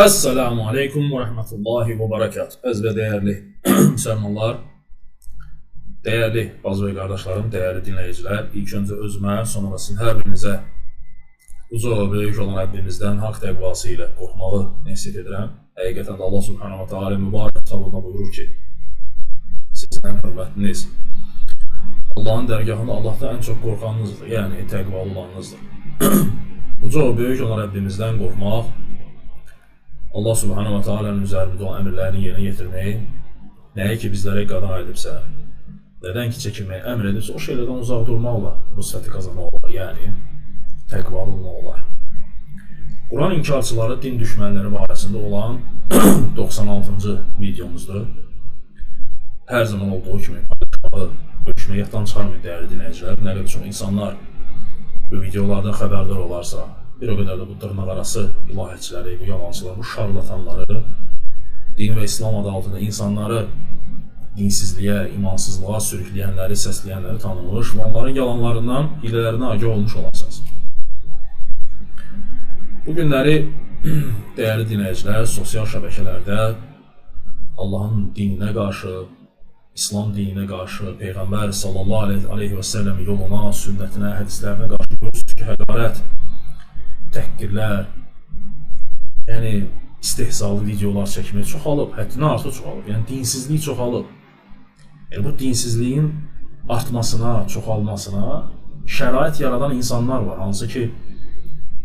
Esselamu Aleyküm ve Rahmetullahi ve Berekat. Əziz və dəyərli müsəlmanlar, dəyərli bacı və qardaşlarım, dəyərli dinləyicilər, ilk öncə özümə, sonra sizin hər birinizə uca və böyük olan Rəbbimizdən haqq təqvası ilə qorxmağı nəsihət edirəm. Həqiqətən də Allah Subhanahu ve Teala mübarək kitabında buyurur ki, sizin ən hörmətliniz Allahın dərgahında Allahdan ən çox qorxanınızdır, yəni təqvalı olanınızdır. Uca və böyük olan Rəbbimizdən qorxmaq, Allah Subhanahu ve Teala'nın üzərimizdə olan əmrlərini yerinə yetirmək, nəyi ki bizlərə qadağa edibsə, nədən ki çəkinməyi əmr edibsə, o şeylərdən uzaq durmaqla bu sifəti qazanmaq olar, yəni təqvalı olmaq olar. Quran inkarçıları, din düşmənləri barəsində olan 96-cı videomuzdur. Hər zaman olduğu kimi paylaşmağı, bölüşməyi yaddan çıxarmayın dəyərli dinləyicilər. Nə qədər çox insanlar bu videolardan xəbərdar olarsa, bir o qədər də bu dırnaqarası ilahiyyətçiləri, bu yalançıları, bu şarlatanları, din və İslam adı altında insanları dinsizliyə, imansızlığa sürükləyənləri, səsləyənləri tanımış və onların yalanlarından, hilələrinə agah olmuş olarsınız. Bu günləri dəyərli dinləyicilər, sosial şəbəkələrdə Allahın dininə qarşı, İslam dininə qarşı, Peyğəmbər sallallahu aleyhi və səlləm yoluna, sünnətinə, hədislərinə qarşı görürsünüz ki, həqarət, təhqirlər, yəni istehzalı videolar çəkmək çoxalıb, həddindən artıq çoxalıb, yəni dinsizlik çoxalıb. Yəni bu dinsizliyin artmasına, çoxalmasına şərait yaradan insanlar var, hansı ki,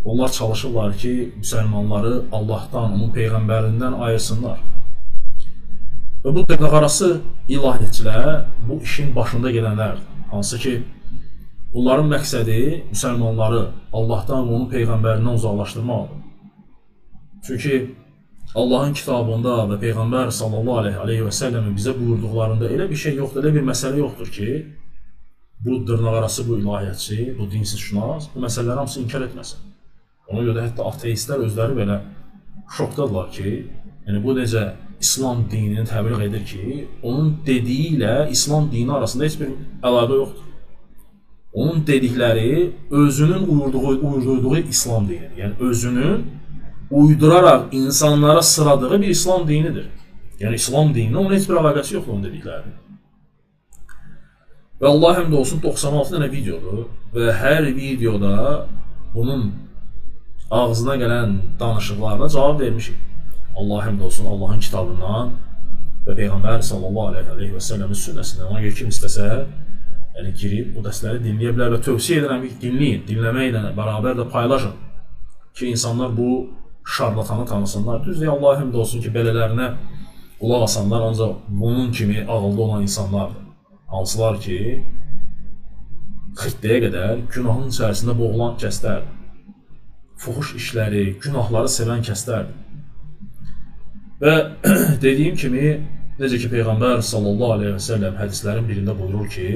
onlar çalışırlar ki, müsəlmanları Allahdan, onun Peyğəmbərindən ayırsınlar. Və bu dırnaqarası ilahiyyətçilər bu işin başında gedənlərdir. Hansı ki, bunların məqsədi müsəlmanları Allahdan və onun Peyğəmbərindən uzaqlaşdırmaqdır. Çünki Allahın kitabında və Peyğəmbər sallallahu aleyhi və səlləmin bizə buyurduqlarında elə bir şey yoxdur, elə bir məsələ yoxdur ki, bu dırnaqarası, bu ilahiyyətçi, bu dinsizşünas bu məsələləri hamısı inkar etməsin. Ona görə də hətta ateistlər özləri belə şokdadılar ki, yəni bu necə İslam dinini təbliğ edir ki, onun dediyi ilə İslam dini arasında heç bir əlaqə yoxdur. Onun dedikləri özünün uydurduğu İslam dinidir. Yəni özünün uyduraraq insanlara sıradığı bir İslam dinidir. Yəni İslam dininin onun heç bir əlaqəsi yoxdur onun dediklərinin. Və Allah həmd olsun 96 dənə videodur və hər videoda bunun ağzına gələn danışıqlarına cavab vermişik. Allah həmd olsun Allahın kitabından və Peyğəmbər sallallahu aleyhi və səlləmin sünnəsindən. Ona görə kim istəsə, yəni girib o dərsləri dinləyə bilər və tövsiyə edirəm ki, dinləyin, dinləməklə bərabər də paylaşın ki, insanlar bu şarlatanı tanısınlar. Düzdür, Allah həmd olsun ki, belələrinə qulaq asanlar ancaq bunun kimi ağıllı olan insanlardır. Hansılar ki, xirtləyə qədər günahın içərisində boğulan kəslərdir. Fuhuş işləri, günahları sevən kəslərdir. Və dediyim kimi, necə ki Peyğəmbər sallallahu aleyhi və səlləm hədislərin birində buyurur ki,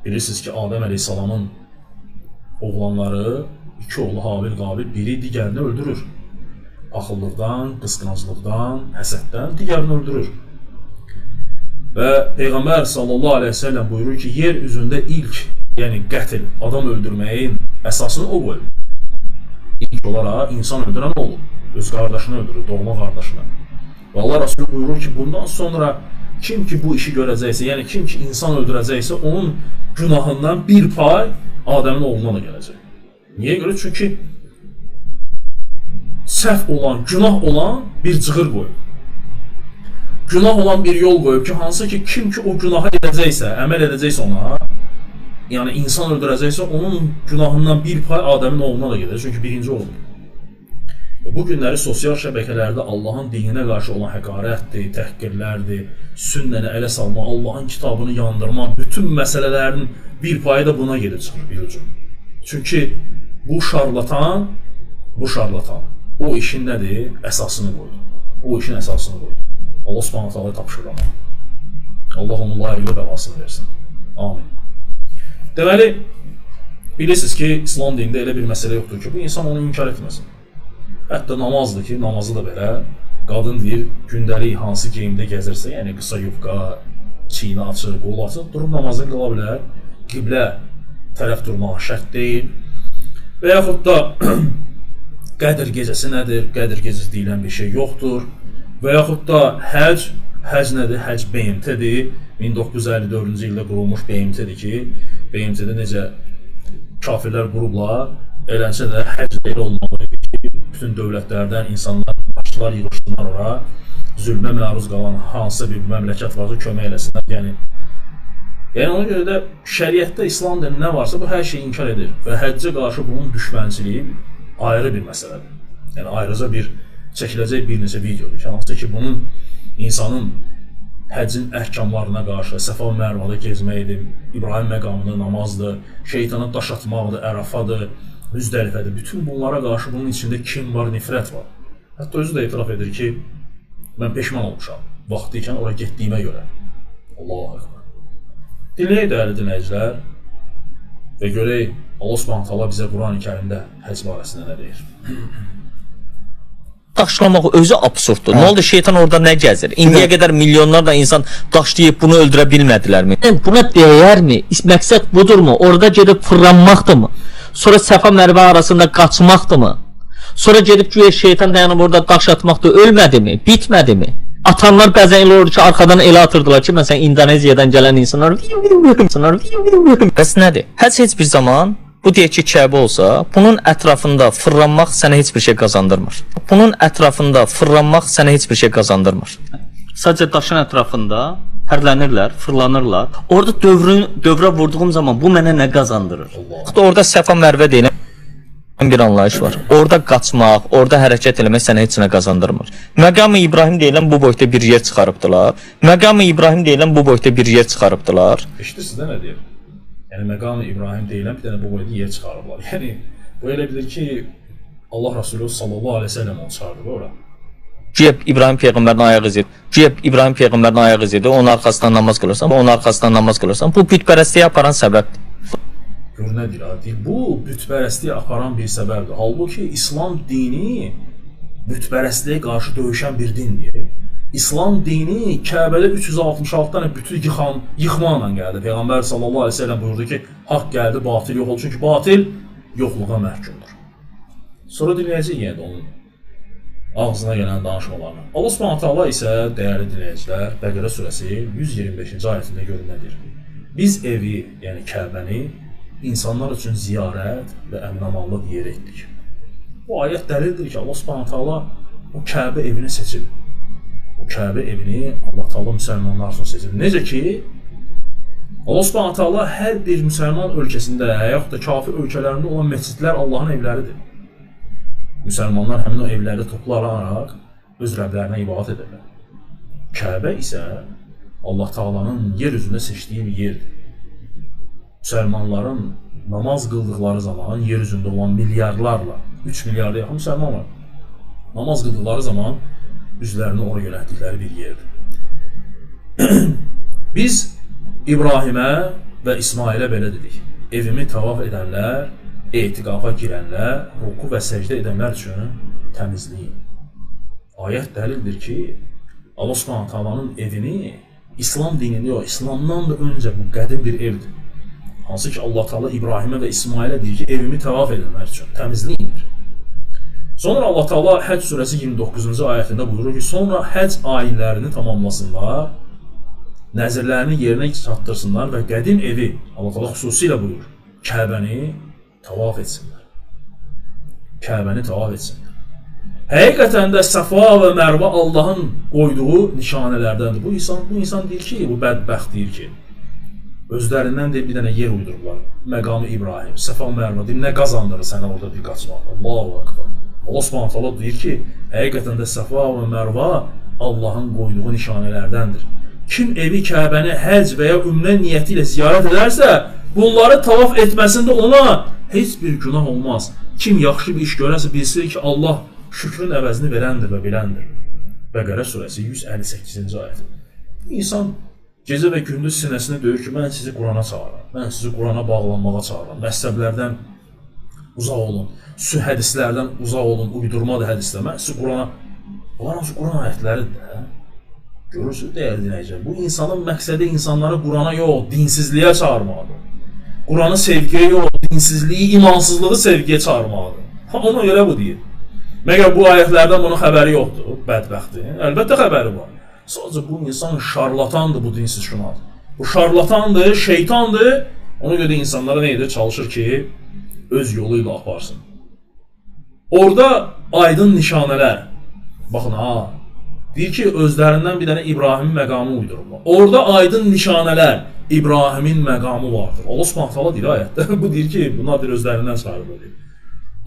bilirsiniz ki, Adəm əleyhissalamın oğlanları, iki oğlu Habil, Qabil, biri digərini öldürür. Axıllıqdan, qısqanclıqdan, həsəddən digərini öldürür. Və Peyğəmbər sallallahu aleyhi və səlləm buyurur ki, yer üzündə ilk, yəni qətl, adam öldürməyin əsasını o qoyub. İlk olaraq insan öldürən olub. Öz qardaşını öldürür, doğma qardaşını. Və Allah Resulü buyurur ki, bundan sonra kim ki bu işi görəcəksə, yəni kim ki insan öldürəcəksə, onun günahından bir pay Adəmin oğluna da gələcək. Niyə görə? Çünki səhv olan, günah olan bir cığır qoyub. Günah olan bir yol qoyub ki, hansı ki, kim ki o günahı edəcəksə, əməl edəcəksə ona, yəni insan öldürəcəksə, onun günahından bir pay Adəmin oğluna da gedəcək. Çünki birinci oğludur. Bu günləri sosial şəbəkələrdə Allahın dininə qarşı olan həqarətdir, təhqirlərdir, sünnəni ələ salma, Allahın kitabını yandırma, bütün məsələlərin bir payı da buna gedib çıxır bir ucu. Çünki bu şarlatan o işin nədir? Əsasını qoydu. O işin əsasını qoydu. Allah Subhanahu Teala'ya tapşırır ama. Allah onun layiqli bəlasını versin. Amin. Deməli, bilirsiniz ki, İslam dinində elə bir məsələ yoxdur ki, bu insan onu inkar etməsin. Hətta namazdır ki, namazı da belə, qadın deyir, gündəlik hansı geyimdə gəzirsə, yəni qısa yubka, çiğni açır, qolu açır, durub namazını qıla bilər, qiblə tərəf durmaq şərt deyil. Və yaxud da Qədr gecəsi nədir? Qədr gecəsi deyilən bir şey yoxdur. Və yaxud da həcc, həcc nədir? Həcc BMT-dir. 1954-cü ildə qurulmuş BMT-dir ki, BMT-də necə kafirlər qurublar, eləncə də həcc də elə olmalı ki, bütün dövlətlərdən insanlar, başçılar yığışsınlar ora, zülmə məruz qalan hansısa bir məmləkət varsa kömək eləsinlər. Yəni ona görə də şəriətdə İslam dini nə varsa bu hər şeyi inkar edir və həccə qarşı bunun düşmənçiliyi ayrı bir məsələdir. Yəni ayrıca bir çəkiləcək bir neçə videodur ki, hansı ki bunun insanın həccin əhkamlarına qarşı Səfa Mərvada gezməkdir, İbrahim məqamında namazdır, şeytana daş atmaqdır, Ərafadır, Müzdəlifədir. Bütün bunlara qarşı bunun içində kim var, nifrət var. Hətta özü də etiraf edir ki, mən peşman olmuşam vaxtı ikən ora getdiyimə görə. Allahu Ekber. Dinləyək dəyərli dinləyicilər və görək Allah Subhanahu taala bizə Quran-ı Kərimdə həcc barəsində nə deyir. Daşlamaq özü absurddur. Nə oldu? Şeytan orada nə gəzir? İndiyə qədər milyonlarla insan daşlayıb bunu öldürə bilmədilərmi? Yəni buna dəyərmi? Məqsəd budurmu? Orada gedib fırlanmaqdırmı? Sonra Səfa Mərvə arasında qaçmaqdırmı? Sonra gedib güya şeytan dayanıb orada daş atmaqdır. Ölmədimi? Bitmədimi? Atanlar bəzən elə olur ki, arxadan elə atırdılar ki, məsələn İndoneziyadan gələn insanlar, Bəs nədir? Həcc heç bir zaman bu deyək ki, Kəbə olsa, bunun ətrafında fırlanmaq sənə heç bir şey qazandırmır. Bunun ətrafında fırlanmaq sənə heç bir şey qazandırmır. Sadəcə daşın ətrafında hərlənirlər, fırlanırlar. Orada dövrə vurduğum zaman bu mənə nə qazandırır? Orada Səfa Mərvə deyilən bir anlayış var. Orada qaçmaq, orada hərəkət eləmək sənə heç nə qazandırmır. Məqam-ı İbrahim deyilən bu boyda bir yer çıxarıbdılar. Məqam-ı İbrahim deyilən bu boyda bir yer çıxarıbdılar. Eşidirsiniz də nə deyir? Yəni məqam-ı İbrahim deyilən bir dənə bu boyda yer çıxarıblar. Yəni bu elə bilir ki, Allah Resulü sallallahu əleyhi və səlləm onu çıxardı ora. Güya İbrahim peyğəmbərin ayaq izi, güya İbrahim peyğəmbərin ayaq izidir, onun arxasından namaz qılırsan, onun arxasından namaz qılırsan. Bu bütpərəstliyə aparan səbəbdir. Gör nə deyir, deyir, bu bütpərəstliyə aparan bir səbəbdir. Halbuki İslam dini bütpərəstliyə qarşı döyüşən bir dindir. İslam dini Kəbədə 366 dənə bütü yıxmaqla gəldi. Peyğəmbər sallallahu əleyhi və səlləm buyurdu ki, haqq gəldi, batil yox oldu. Çünki batil yoxluğa məhkumdur. Sonra dinləyəcəyik yenə də onun ağzına gələn danışmalarını. Allah Subhanahu taala isə dəyərli dinləyicilər, Bəqərə surəsi 125-ci ayətində görün nə deyir? Biz evi, yəni Kəbəni insanlar üçün ziyarət və əminamanlıq yeri etdik. Bu ayət dəlildir ki, Allah Subhanahu taala o Kəbə evini seçib. O Kəbə evini Allah Taala müsəlmanlar üçün seçib. Necə ki, Allah Subhanahu taala hər bir müsəlman ölkəsində, yaxud da kafir ölkələrində olan məscidlər Allahın evləridir. Müsəlmanlar həmin o evlərdə toplanaraq öz rəblərinə ibadət edirlər. Kəbə isə Allah Taalanın yer üzündə seçdiyi bir yerdir. Müsəlmanların namaz qıldıqları zaman yer üzündə olan milyarlarla, 3 milyarda yaxın müsəlman var. Namaz qıldıqları zaman üzlərini ora yönəltdikləri bir yerdir. Biz İbrahimə və İsmailə belə dedik. Evimi tavaf edənlər, etiqafa girənlər, ruku və səcdə edənlər üçün təmizləyin. Ayət dəlildir ki, Allah Subhanahu taalanın evini İslam dinində yox, İslamdan da öncə bu qədim bir evdir. Hansı ki, Allah Taala İbrahimə və İsmailə deyir ki, evimi tavaf edənlər üçün təmizləyin. Sonra Allah Taala Həcc surəsi 29-cu ayətində buyurur ki, sonra həcc ayinlərini tamamlasınlar, nəzirlərini yerinə çatdırsınlar və qədim evi, Allah Taala xüsusilə buyurur, Kəbəni tavaf etsinlər. Kəbəni tavaf etsinlər. Həqiqətən də Səfa və Mərvə Allahın qoyduğu nişanələrdəndir. Bu insan deyir ki, bu bədbəxt deyir ki, özlərindən deyir, bir dənə yer uydurublar. Məqamı İbrahim, Səfa Mərvə deyir, nə qazandırır sənə orada bir qaçmaq? Allahu Ekber. Allah Subhanahu taala deyir ki, həqiqətən də Səfa və Mərvə Allahın qoyduğu nişanələrdəndir. Kim evi Kəbəni həcc və ya ümrə niyyəti ilə ziyarət edərsə, bunları tavaf etməsində ona heç bir günah olmaz. Kim yaxşı bir iş görərsə, bilsin ki, Allah şükrün əvəzini verəndir və biləndir. Bəqərə surəsi 158-ci ayət. Bu insan gecə və gündüz sinəsini döyür ki, mən sizi Qurana çağıram, mən sizi Qurana bağlanmağa çağıram, məzhəblərdən uzaq olun, hədislərdən uzaq olun, uydurmadır hədislər, mən sizi Qurana... Bunlar hansı Quran ayətləridir də? Görürsünüz, dəyərli dinləyicilər, bu insanın məqsədi insanları Qurana yox, dinsizliyə çağırmaqdır. Quranı sevgiyə yox, dinsizliyi, imansızlığı sevgiyə çağırmaqdır. Ha, ona görə bu deyir. Məgər bu ayətlərdən bunun xəbəri yoxdur, bədbəxtin? Əlbəttə xəbəri var. Sadəcə bu insan şarlatandır, bu dinsizşünas. Bu şarlatandır, şeytandır. Ona görə də insanlara nə edir? Çalışır ki, öz yolu ilə aparsın. Orada aydın nişanələr. Baxın ha, deyir ki, özlərindən bir dənə İbrahimin məqamı uydururlar. Orada aydın nişanələr, İbrahimin məqamı vardır. Allah Subhanahu taala deyir ayətdə. Bu deyir ki, bunlar deyir özlərindən çıxarılır.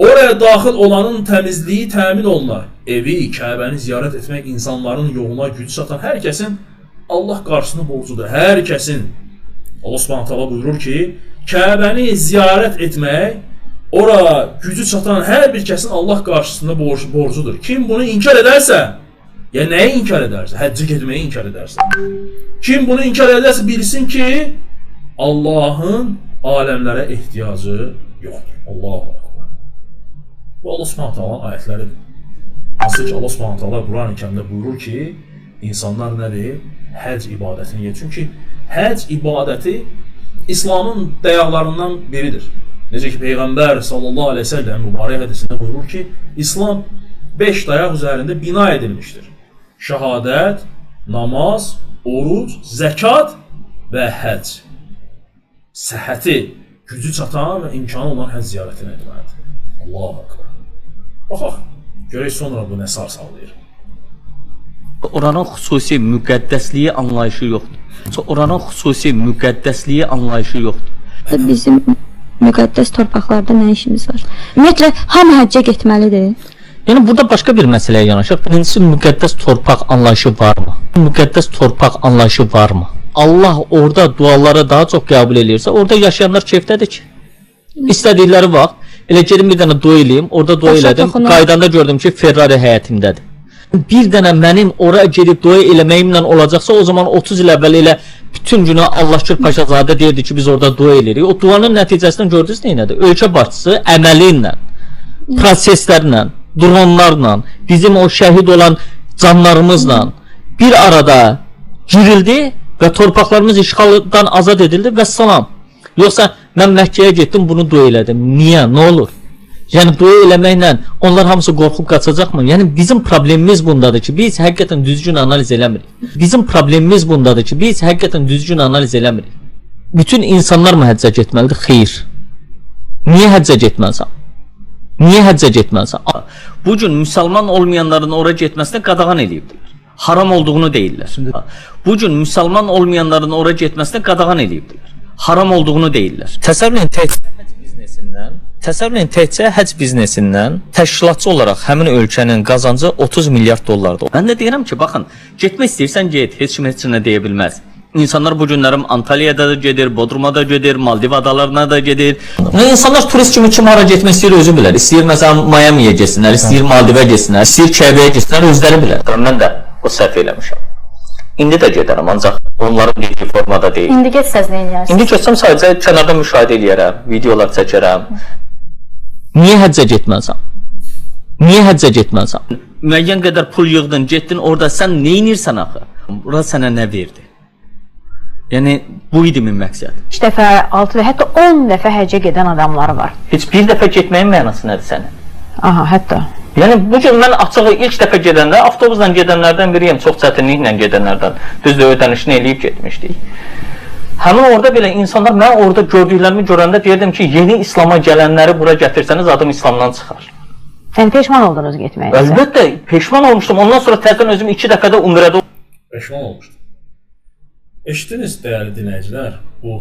Oraya daxil olanın təmizliyi təmin olunar. Evi, Kəbəni ziyarət etmək insanların yoluna güc çatan hər kəsin Allah qarşısında borcudur. Hər kəsin. Allah Subhanahu taala buyurur ki, Kəbəni ziyarət etmək ora gücü çatan hər bir kəsin Allah qarşısında borcudur. Kim bunu inkar edərsə, ya nəyi inkar edərsə, həccə getməyi inkar edərsə, kim bunu inkar edərsə bilsin ki, Allahın aləmlərə ehtiyacı yoxdur. Allahu Akbar. Bu Allah Subhanahu taalanın ayətləridir. Hansı ki Allah Subhanahu taala Quran-ı Kərimdə buyurur ki, insanlar nədir? Həcc ibadətini yer. Çünki həcc ibadəti İslamın dayaqlarından biridir. Necə ki Peyğəmbər sallallahu əleyhi və səlləm mübarək hədisində buyurur ki, İslam 5 dayaq üzərində bina edilmişdir. Şəhadət, namaz, oruc, zəkat və həcc. Səhhəti, gücü çatan və imkanı olan həcc ziyarətini etməlidir. Allahu Akbar. Baxaq, görək sonra bu nə sarsaqlayır. Oranın xüsusi müqəddəsliyi anlayışı yoxdur. Oranın xüsusi müqəddəsliyi anlayışı yoxdur. Bizim müqəddəs torpaqlarda nə işimiz var? Ümumiyyətlə, hamı həccə getməlidir. Yəni burada başqa bir məsələyə yanaşaq. Birincisi, müqəddəs torpaq anlayışı varmı? Müqəddəs torpaq anlayışı varmı? Allah orada duaları daha çox qəbul eləyirsə, orada yaşayanlar keyfdədir ki. İstədikləri vaxt, elə gedim bir dənə dua eləyim, orada dua elədim, qaydanda gördüm ki, Ferrari həyətimdədir. Bir dənə mənim ora gedib dua eləməyimlə olacaqsa, o zaman 30 il əvvəl elə bütün günü Allahşükür Paşazadə deyirdi ki, biz orada dua eləyirik. O duanın nəticəsindən gördünüz nə elədi? Ölkə başçısı əməli ilə, proseslərlə, dronlarla, bizim o şəhid olan canlarımızla bir arada girildi və torpaqlarımız işğaldan azad edildi və salam. Yoxsa mən Məkkəyə getdim, bunu dua elədim. Niyə? Nə olur? Yəni dua eləməklə onlar hamısı qorxub qaçacaqmı? Yəni bizim problemimiz bundadır ki, biz həqiqətən düzgün analiz eləmirik. Bizim problemimiz bundadır ki, biz həqiqətən düzgün analiz eləmirik. Bütün insanlar mı həccə getməlidir? Xeyr. Niyə həccə getməlisən? Niyə həccə getməlisən? Bu gün müsəlman olmayanların ora getməsinə qadağan eləyibdilər. Haram olduğunu deyirlər. Bu gün müsəlman olmayanların ora getməsinə qadağan eləyibdilər. Haram olduğunu deyirlər. Təsəvvür edin, təkcə həcc biznesindən təşkilatçı olaraq həmin ölkənin qazancı 30 milyard dollardır. Mən də deyirəm ki, baxın, getmək istəyirsən get, heç kim heç nə deyə bilməz. İnsanlar bu günlərim Antalyada da gedir, Bodruma da gedir, Maldiv adalarına da gedir. İnsanlar turist kimi kim hara getmək istəyir özü bilər. İstəyir məsələn Miami'yə getsinlər, istəyir Maldivə getsinlər, istəyir Kəbəyə getsinlər, özləri bilər. Mən də o səhv eləmişəm. İndi də gedərəm, ancaq onların dediyi formada deyil. İndi getsəz nə eləyərsiniz? İndi getsəm sadəcə kənarda müşahidə eləyərəm, videolar çəkərəm. Niyə həccə getməlisən? Niyə həccə getməlisən? Müəyyən qədər pul yığdın, getdin orada, sən nə edirsən axı? Bura sənə nə verdi? Yəni, bu idi min məqsəd. 3 dəfə, 6 dəfə, hətta 10 dəfə həccə gedən adamlar var. Heç bir dəfə getməyin mənası nədir sənin? Aha, hətta. Yəni, bu gün mən açığı ilk dəfə gedəndə, avtobusla gedənlərdən biriyəm, çox çətinliklə gedənlərdən. Düzdür, ödənişini eləyib getmişdik. Həmin orada belə insanlar, mən orada gördüklərimi görəndə deyirdim ki, yeni İslama gələnləri bura gətirsəniz, adım İslamdan çıxar. Yəni, peşman oldunuz getməyinizə? Əlbəttə, peşman olmuşdum. Ondan sonra təzədən özüm 2 dəfədə Umrədə... Peşman olmuşdum. Eşitdiniz, dəyərli dinləyicilər, bu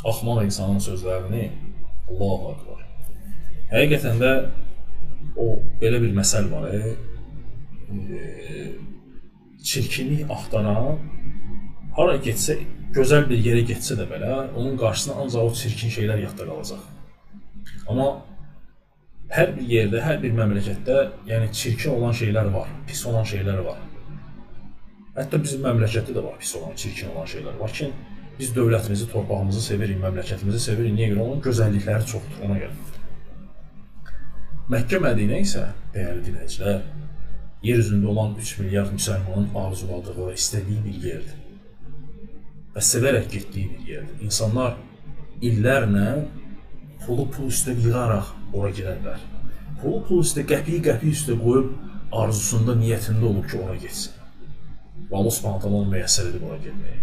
axmaq insanın sözlərini. Allahu Akbar. Həqiqətən də o belə bir məsəl var, çirkinlik axtaran hara getsə, gözəl bir yerə getsə də belə, onun qarşısına ancaq o çirkin şeylər yadda qalacaq. Amma hər bir yerdə, hər bir məmləkətdə, yəni çirkin olan şeylər var, pis olan şeylər var. Hətta bizim məmləkətdə də var pis olan, çirkin olan şeylər. Lakin biz dövlətimizi, torpağımızı sevirik, məmləkətimizi sevirik. Niyə görə? Onun gözəllikləri çoxdur, ona görə. Məkkə, Mədinə isə, dəyərli dinləyicilər, yer üzündə olan 3 milyard müsəlmanın arzuladığı, istədiyi bir yerdir və sevərək getdiyi bir yerdir. İnsanlar illərlə pulu pul üstə yığaraq ora gedərlər. Pulu üstə, qəpiyi qəpiyi üstə qoyub arzusunda, niyyətində olub ki, ora getsin. Və Allah Subhanahu taala onu müyəssər edib ora getməyi.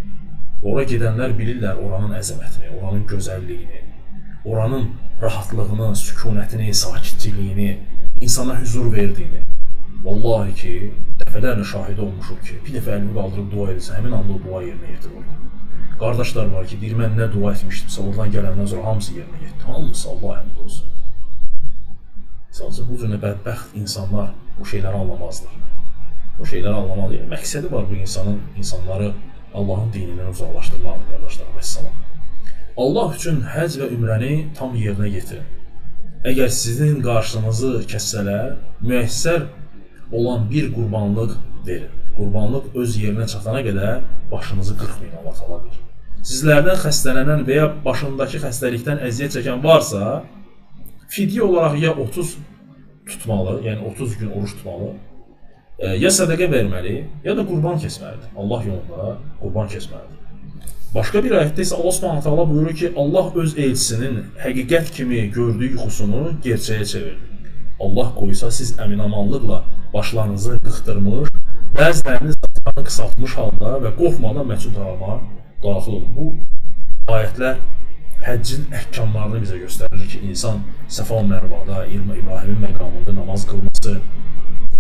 Ora gedənlər bilirlər oranın əzəmətini, oranın gözəlliyini, oranın rahatlığını, sükunətini, sakitçiliyini, insana hüzur verdiyini. Vallahi ki, dəfələrlə şahid olmuşuq ki, bir dəfə əlini qaldırıb dua edirsə, həmin anda o dua yerinə yetirir orada. Qardaşlar var ki, deyir, mən nə dua etmişdimsə, oradan gələndən sonra hamısı yerinə yetdi. Hamısı Allaha həmd olsun. Sadəcə bu cür bədbəxt insanlar bu şeyləri anlamazlar. Bu şeyləri anlamaz. Yəni, məqsədi var bu insanın, insanları Allahın dinindən uzaqlaşdırmaqdır, qardaşlar. Vəssalam. Allah üçün həcc və ümrəni tam yerinə getirin. Əgər sizin qarşınızı kəssələr, müəssər olan bir qurbanlıq verin. Qurbanlıq öz yerinə çatana qədər başınızı qırxmayın, Allah Taala deyir. Sizlərdən xəstələnən və ya başındakı xəstəlikdən əziyyət çəkən varsa, fidyə olaraq ya 30 tutmalı, yəni 30 gün oruç tutmalı, ya sədəqə verməli, ya da qurban kəsməlidir. Allah yolunda qurban kəsməlidir. Başqa bir ayətdə isə Allah Subhanahu taala buyurur ki, Allah öz elçisinin həqiqət kimi gördüyü yuxusunu gerçəyə çevirdi. Allah qoysa siz əminamanlıqla başlarınızı qıxdırmış, bəziləriniz saçlarını qısaltmış halda və qorxmadan Məscid-i Harama daxil olun. Bu ayətlər həccin əhkamlarını bizə göstərir ki, insan Səfa Mərvada, İbrahimin məqamında namaz qılması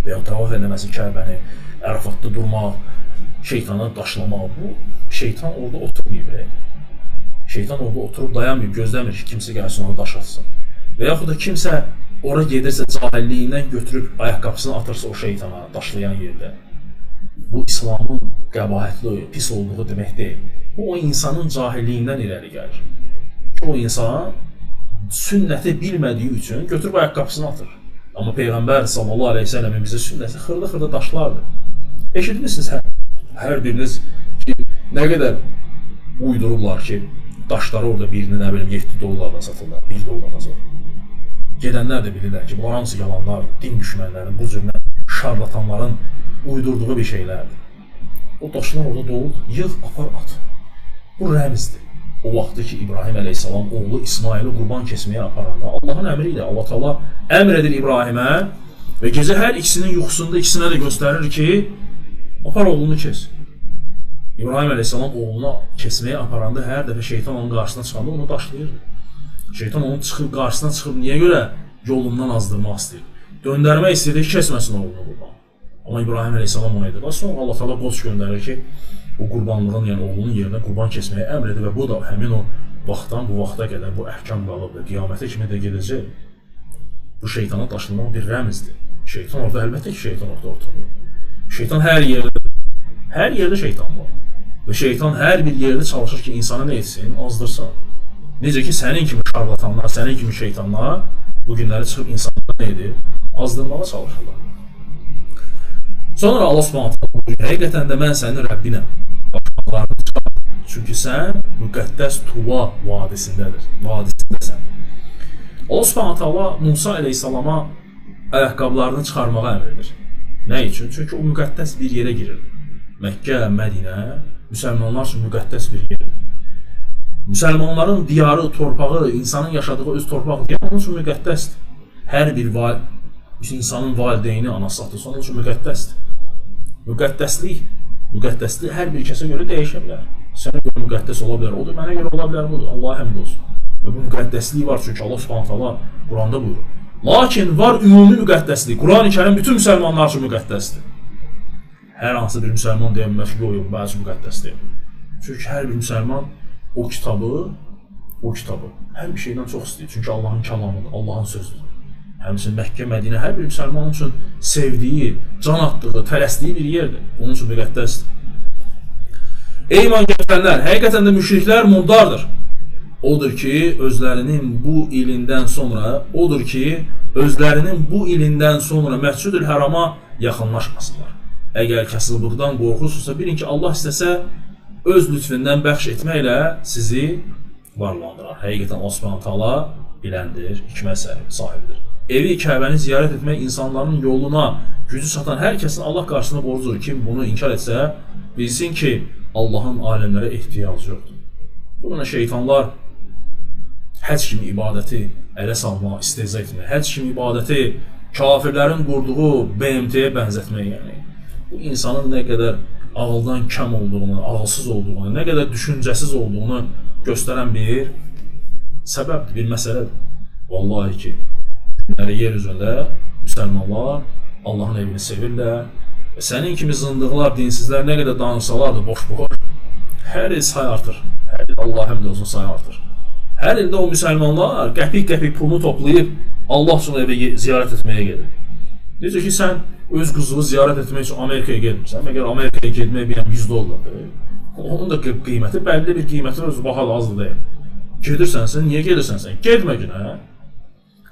və ya tavaf eləməsi Kəbəni, Ərafatda durmaq, şeytana daşlamaq. Bu, şeytan orada oturmayıb. Şeytan orada oturub dayanmayıb, gözləmir ki, kimsə gəlsin ona daş atsın. Və yaxud da kimsə ora gedirsə cahilliyindən götürüb ayaqqabısını atırsa o şeytana daşlayan yerdə. Bu, İslamın qəbahətli, pis olduğu demək deyil. Bu, o insanın cahilliyindən irəli gəlir. Ki, o insan sünnəti bilmədiyi üçün götürüb ayaqqabısını atır. Amma Peyğəmbər sallallahu əleyhi və səlləmin bizə sünnəti xırda-xırda daşlardır. Eşitmişsiniz hər biriniz ki, nə qədər uydurublar ki, daşları orada birini, nə bilim, 7 dollardan satırlar, 1 dollardan satırlar. Gedənlər də bilirlər ki, bunlar hamısı yalanlardır, din düşmənlərinin, bu cürlə şarlatanların uydurduğu bir şeylərdir. O daşlar orada doludur, yığ, apar, at. Bu rəmzdir. O vaxtı ki, İbrahim əleyhissalam oğlu İsmaili qurban kesməyə aparanda Allahın əmri ilə Allah Taala əmr edir İbrahimə və gecə hər ikisinin yuxusunda ikisinə də göstərir ki, apar oğlunu kes. İbrahim əleyhissalam oğlunu kesməyə aparanda hər dəfə şeytan onun qarşısına çıxanda onu daşlayırdı. Şeytan onun çıxıb qarşısına çıxıb niyə görə yolundan azdırmaq istəyir? Döndərmək istəyirdi ki, kesməsin oğlunu qurban. Amma İbrahim əleyhissalam onu edir. Sonra Allah Taala qoç göndərir ki, o qurbanlığın, yəni oğlunun yerinə qurban kesməyə əmr edir və bu da həmin o vaxtdan bu vaxta qədər bu əhkam qalıb və qiyamətə kimi də gedəcək. Bu şeytana daşlamaq bir rəmzdir. Şeytan orada, əlbəttə ki, şeytan orada oturmuyor. Şeytan hər yerdə şeytan var. Və şeytan hər bir yerdə çalışır ki, insanı nə etsin, azdırsın. Necə ki, sənin kimi şarlatanlar, sənin kimi şeytanlar bu günləri çıxıb insanları nə edir? Azdırmağa çalışırlar. Sonra Allah Subhanahu taala buyurur, həqiqətən də mən sənin Rəbbinəm. Başmaqlarını çıxar. Çünki sən müqəddəs Tuva vadisindəsən. Allah Subhanahu taala Musa əleyhissalama ayaqqabılarını çıxarmağa əmr edir. Nə üçün? Çünki o müqəddəs bir yerə girir. Məkkə, Mədinə müsəlmanlar üçün müqəddəs bir yerdir. Müsəlmanların diyarı, torpağı, insanın yaşadığı öz torpağı deyə onun üçün müqəddəsdir. Hər bir insanın valideyni, anası, atası onun üçün müqəddəsdir. Müqəddəslik hər bir kəsə görə dəyişə bilər. Sənə görə müqəddəs ola bilər, odur, mənə görə ola bilər, budur. Allaha həmd olsun. Və bu müqəddəslik var, çünki Allah Subhanahu taala Quranda buyurur. Lakin var ümumi müqəddəslik. Quran-ı Kərim bütün müsəlmanlar üçün müqəddəsdir. Hər hansı bir müsəlman deyə bilməz ki, yox, yox, bəzi müqəddəsdir. Çünki hər bir müsəlman o kitabı hər bir şeydən çox istəyir. Çünki Allahın kəlamıdır, Allahın sözüdür. Həmçinin Məkkə, Mədinə hər bir müsəlman üçün sevdiyi, can atdığı, tələsdiyi bir yerdir. Onun üçün müqəddəsdir. Ey iman gətirənlər, həqiqətən də müşriklər murdardır. Odur ki, özlərinin bu ilindən sonra Məscid-ül Hərama yaxınlaşmasınlar. Əgər kasıblıqdan qorxursunuzsa, bilin ki, Allah istəsə öz lütfündən bəxş etməklə sizi varlandırar. Həqiqətən Allah Subhanahu taala biləndir, hikmət sahibidir. Evi Kəbəni ziyarət etmək insanların yoluna gücü çatan hər kəsin Allah qarşısında borcudur. Kim bunu inkar etsə, bilsin ki, Allahın aləmlərə ehtiyacı yoxdur. Bununla şeytanlar həcc kimi ibadəti ələ salmaq, istehza etmək, həcc kimi ibadəti kafirlərin qurduğu BMT-yə bənzətmək, yəni bu insanın nə qədər ağıldan kəm olduğunu, ağılsız olduğunu, nə qədər düşüncəsiz olduğunu göstərən bir səbəbdir, bir məsələdir. Vallahi ki, günləri yer üzündə müsəlmanlar Allahın evini sevirlər və sənin kimi zındıqlar, dinsizlər nə qədər danışsalar da boş-boş, hər il say artır. Hər il Allah həmd olsun say artır. Hər ildə o müsəlmanlar qəpik-qəpik pulunu toplayıb Allah üçün evə ziyarət etməyə gedir. Necə ki, sən öz qızını ziyarət etmək üçün Amerikaya getmirsən, məgər Amerikaya getmək bir $100-dır. Onun da qiyməti, bəlli bir qiyməti özü bahalı azdır deyil. Gedirsən sən, niyə gedirsən sən? Getmə günə.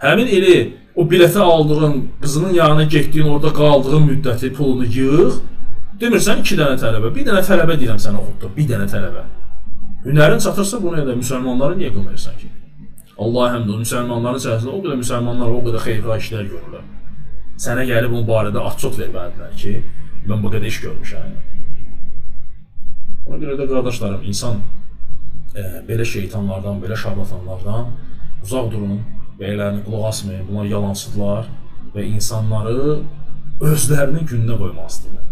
Həmin ili o bileti aldığın, qızının yanına getdiyin, orada qaldığın müddəti pulunu yığ. Demirsən 2 dənə tələbə, bir dənə tələbə deyirəm sənə oxutdur, bir dənə tələbə. Hünərin çatırsa bunu elə müsəlmanları niyə qınayırsan ki? Allaha həmd olsun, müsəlmanların içərisində o qədər müsəlmanlar o qədər xeyirxah işlər görürlər. Sənə gəlib onun barədə atçot verməlidirlər ki, mən bu qədər iş görmüşəm. Ona görə də qardaşlarım, insan belə şeytanlardan, belə şarlatanlardan uzaq durun, beylərini qulaq asmayın, bunlar yalancıdırlar və insanları özlərinin gününə qoymaq istəyirlər.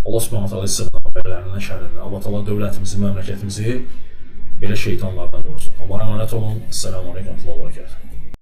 Allah Subhanahu taala sığınır beylərindən, şərrindən. Allah taala dövlətimizi, məmləkətimizi belə şeytanlardan qorusun. Allah'a əmanət olun. Esselamu aleyküm və rəhmətullah və bərəkatuhu.